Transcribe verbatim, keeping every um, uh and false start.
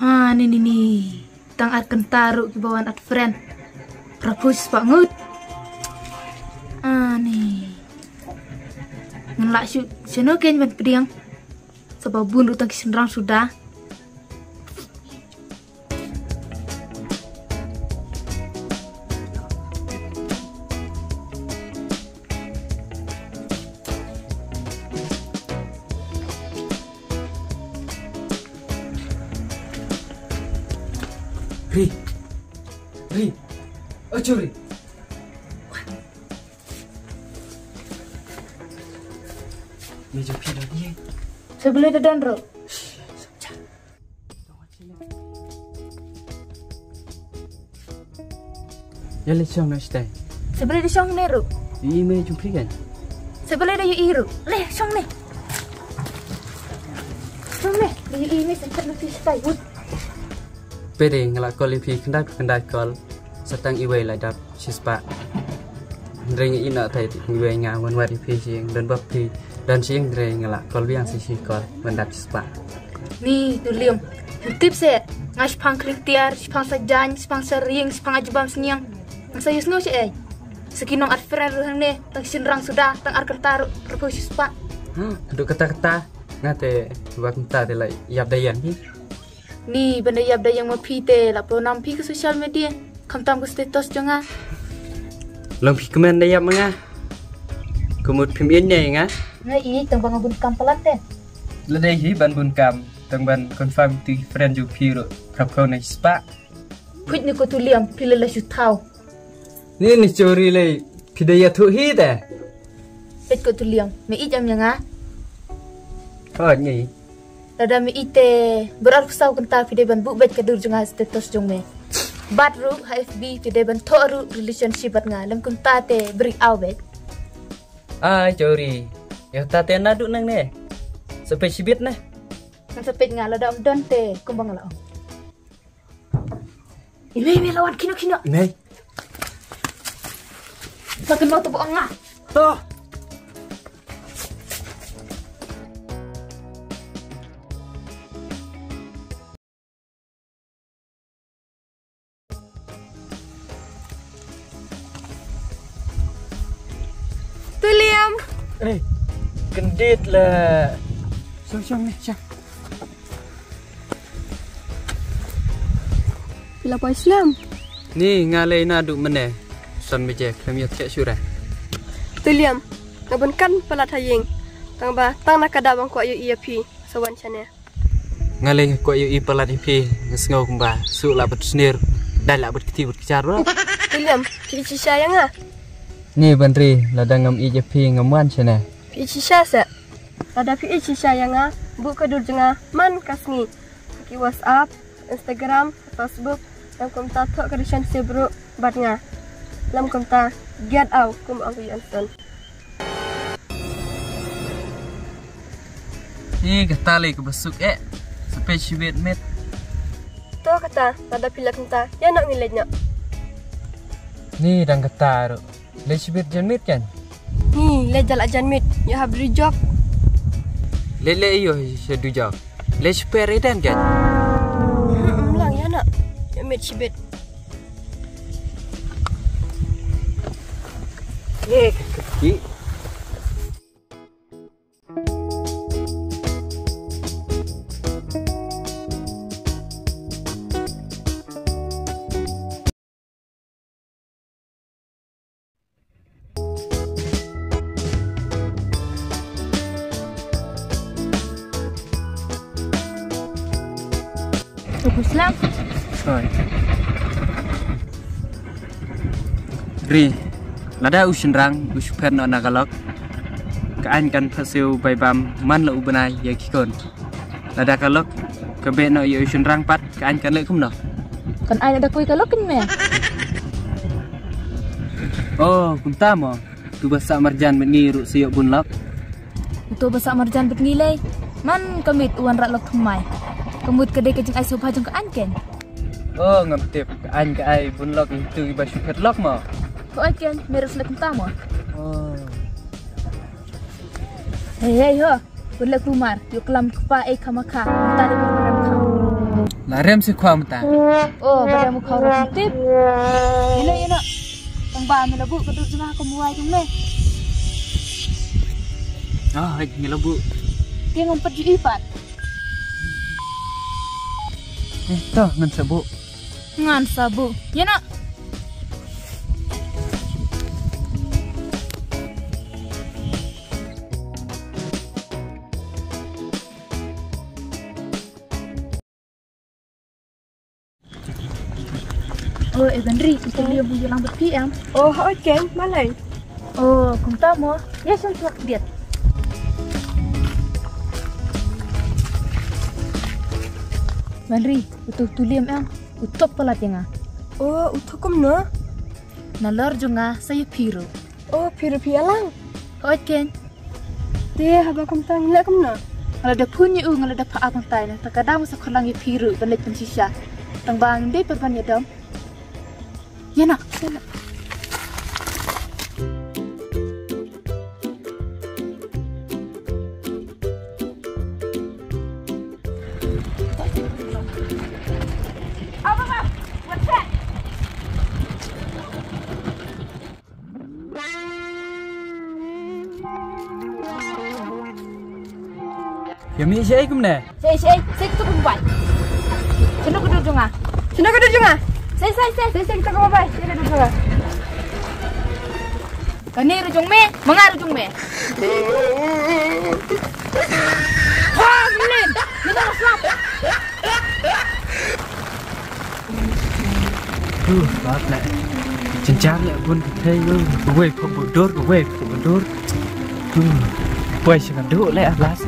Ah, ni, ni, ni. Tang ar kynta ruh kiba wan at friend. Prapus pa ngut. Ah, ni. Ngan lah shu shano ken ban pdiang. Sa ba bun ruh tang ki shynrang suda. Ri. Ri. Ojo, Ri. Ni jong phi don ïa. Sa balei da don ruh? Ïa leit shong noh shatei. Sa balei da shong ne ruh? Ïohi mei jong phi kan? Sa balei da ïohi ruh? Leit shong ne. Shong ne. Da ïohi mei sa khat na phi shatei. Peit de nga la call ïa phi khyndai khyndai call. Sa tang iwei la dap shispah. Hynrei nga ïeh noh te iwei nga wan wad ïa phi sha ïing don bok phi. Don sha ïing hynrei nga la call biang sa shi call wan dap shispah. Ni tu Liam. Tip se nga shipang khlieng tiar, shipang sa jaiñ, shipang sa rieng, shipang ajbam sniang. Nga sa ïohsngew sha ei. Sa ki nong at friend ruh hangne, tang shynrang suda, tang ar kynta ruh, ruh shispah. Haduh kata kata, nga te ba kynta te la ïap da ïeng hi. Ni ban da ïap da ïeng ma phi te la pynbna phi ka social media. Khamtam ka status jong nga. Long phi kmen da ïap ma nga. Ka mut phim ïeit ne nga. Nga ïeit tang ba nga bun kam palat te. Lada hi ban bun kam tang ban confirm tu friend jong phi ruh prap kau na spah. Phuit ni ko tu Liam phi la la shu thaw. Ni ni chori lei phi da ïathuh hi te. Peit ko tu Liam me ïeit em ïa nga. Ko ni. Lada me ïeit te baroh arphew saw kynta phi dei ban buh beit ka dur jong nga status jong me. Bad ruh ha F B phi dei ban thoh ruh relationship bad nga lem kumta te bri aw beit. Ai chori. Ïa ta te naduh nangne. Sa peit shibit ne. Ngan sa peit nga lada ym don te kumba nga la ong. I mei, i mei, la wan kino kino. I mei. Sa kynmaw to ba ong nga. To. Tu Liam. Eh, kyndit la. Shong shong ni shong. Phi la poi slem? Ni nga lei naduh mynne. San baje khlem ïa thiah shuh re. Tu Liam, nga bun kan palat ha ïing. Tang ba tang na ka daw ba nga kwah ïohi ïa phi. Sa wan shane. Nga lei nga kwah ïohi palat ïa phi, nga sngew kumba suk lah bad snier, dei lah bad kti bad kjar bro. Tu Liam, phi ïeit shisha ïa nga? Ni Banri, lada ngam ïeit ïa phi ngam wan shane. Phi ïeit shisha se? Lada phi ïeit shisha ïa nga, buh ka dur jong nga man ka sngi. Ki WhatsApp, Instagram, Facebook, lem kumta thoh ka relationship ruh bad nga. Lem kumta get out kum ong ka Johnson. Ih, kata lei kaba suk eh. Sa peit shibit miet. To kata, lada phi leh kumta, ïa noh ngi leit noh. Ni dang kata ruh. Leit shibit janmiet kan? Ni leit jala janmiet, ïa hap dri jok. Leit leit ïoh sha dujok. Leit shipher ïa den kan? Hmm, lang ïa noh. Ïa miet shibit. Ye, kaki. Bagus lah. Hoi. Ri, lada u shynrang u shu phet noh na ka lok, ka aiñ kan phet siew bai bam man la u bnai ïa ki khun. Lada ka lok Ka beh noh ïa u shynrang pat, ka aiñ kan leh kumno? Kan aiñ da kawei ka lok kein me. Oh, kumta mo. Tu ba sah marjan bad ngi ruh sa ïoh bun lok. Uto ba sah marjan bad ngi lei. Man ka miet u wanrah lok thymmai. Ka mut ka dei ka jingai sngewbha jong ka aiñ kein. Oh, ngam tip. Ka aiñ ka ai bun lok ïa kitu kiba shu phet lok mo. Hooid kein, me ruh sngewlem kumta mo. Oh. Hei, hei, ho. Bun leh kumar, ïoh klam kpa ei kham kha. Mynta dei ba rem kha. La rem shi khwa mynta. Oh, ba rem khwa ruh tip. Ïa noh, ïa noh. Tang ba me la buh ka dur jong nga ha ka mobile jong me. Ah, hai, ngi la buh. Te ngam pat ju i pat. Eh, to, ngan sa buh. Ngan sa buh. Ïa noh. Oh, eh, Banri, uto u Liam u ïalang bad phi em? Oh, hooid kein, balei? Oh, kumta mo, ïa shen shuwa khyndiat. Banri, uto u Liam em, u top palat ïa nga. Oh, uto kumno? Nalor jong nga sa ïa phi ruh. Oh, phi ruh phi ïalang? Hooid kein. Te haba kumta ngi leh kumno? Nga la da phone ïa u, nga la da phah ap kumta ïa, ta ka dang sa khulang ïa phi ruh ban leit pynshisha. Tang ba ngim dei pat ban ïadom. Ïa na, ïa na. Ïa mih shaei kumne? Shaei, shaei, shaei kita kumbai. Shano ka dur jong nga? Shano ka dur jong nga? Shaei, shaei, shaei, shaei, shaei kita kumbai. Shaei ka dur jong nga? Kane ruh jong me, ma nga ruh jong me. Ha, Lin, ni dah slap. Duh, bad leh. Jynjar leh bun ka thei, kawei phuh bun dur, kawei phuh bun dur. Duh, poi sha ka duh leh, at last.